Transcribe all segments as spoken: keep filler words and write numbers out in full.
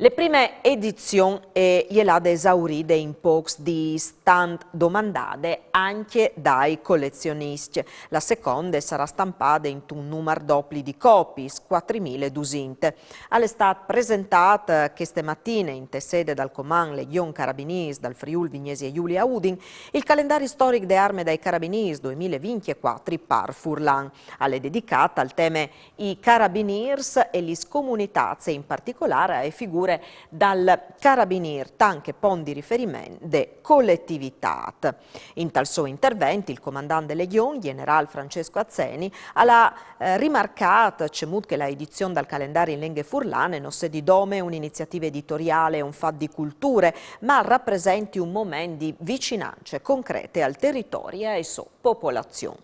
Le prime edizion e je lade esauride in pocs dîs, tant domandade ancje dai colezioniscj. La seconde sarà stampade intun numar dopli di copiis, cuatri mil e dusinte. Al è stât presentât cheste matine inte sede dal Comand Legjon Carabinîrs dal Friûl Vignesie Julie a Udin il calendari storic de arme dai carabinîrs doi mil e vincjecuatri par furlan. Al è dedicât al teme i carabinîrs e lis comunitâts e in particolâr ae figure dal carabinîr, tant che pont di riferiment de coletivitât. Intal so intervent il comandant de Legjon, gjenerâl Francesco Azzeni, al à eh, rimarcât cemût che la edizion dal calendari in lenghe furlane no sedi dome un'iniziative editoriale e un fat di culture, ma al rapresenti un moment di vicinance concrete al teritori e ae sô popolazion.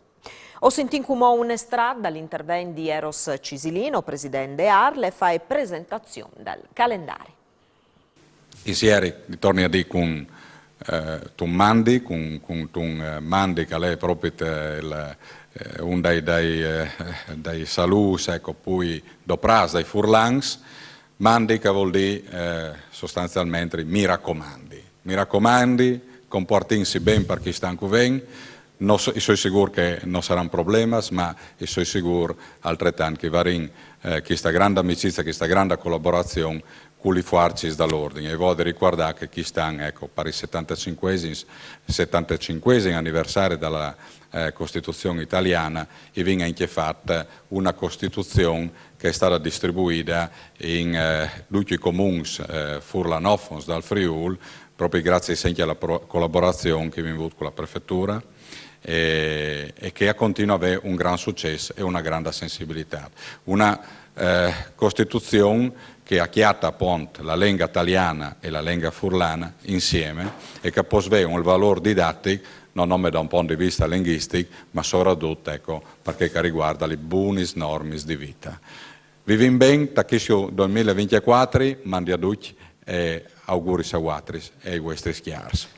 O sintìn cumò un estrat dal intervent di Eros Cisilino, president de ARL, e fae presentazion dal calendari. Insiemi, li torni a dî, cuntun mandi, cuntun mandi che al è propit il, un dai, dai, dai salûts, eco, plui doprâts dai furlans, mandi che al vûl dî sostanzialmentri mi racomandi. Mi racomandi, compuartìnsi ben par chist an che al ven, no, i soi sigûr che no saran problemas, ma i soi sigûr altretant che i varìn chista granda amicizia, chista granda colaborazion cu lis fuarcis dal ordin. E o voi a ricuardâ che chist an, eco, par il setantacincuesim, setantacincuesim aniversari da la Costituzion italiana, i vin ancje fat una Costituzion che e je stada distribuida in ducj i comuns furlanofons dal Friûl, propit graciis ancje a la colaborazion che o vin vût cu la prefetura, e che e continua a vê un grant sucès e una granda sensibilitât. Una Costituzion che e cjata apont la lenga taliana e la lenga furlana insiemi e che e pues vê un valôr didatic, no nome da un pont di viste lenghjistic, ma sovradut, eco, par chel che al rivuarde lis bunis normis di vite. Vivìn ben ta chist doi mil e vincjecuatri, mandi a ducj e auguris a vualtris e ai vuestris cjârs.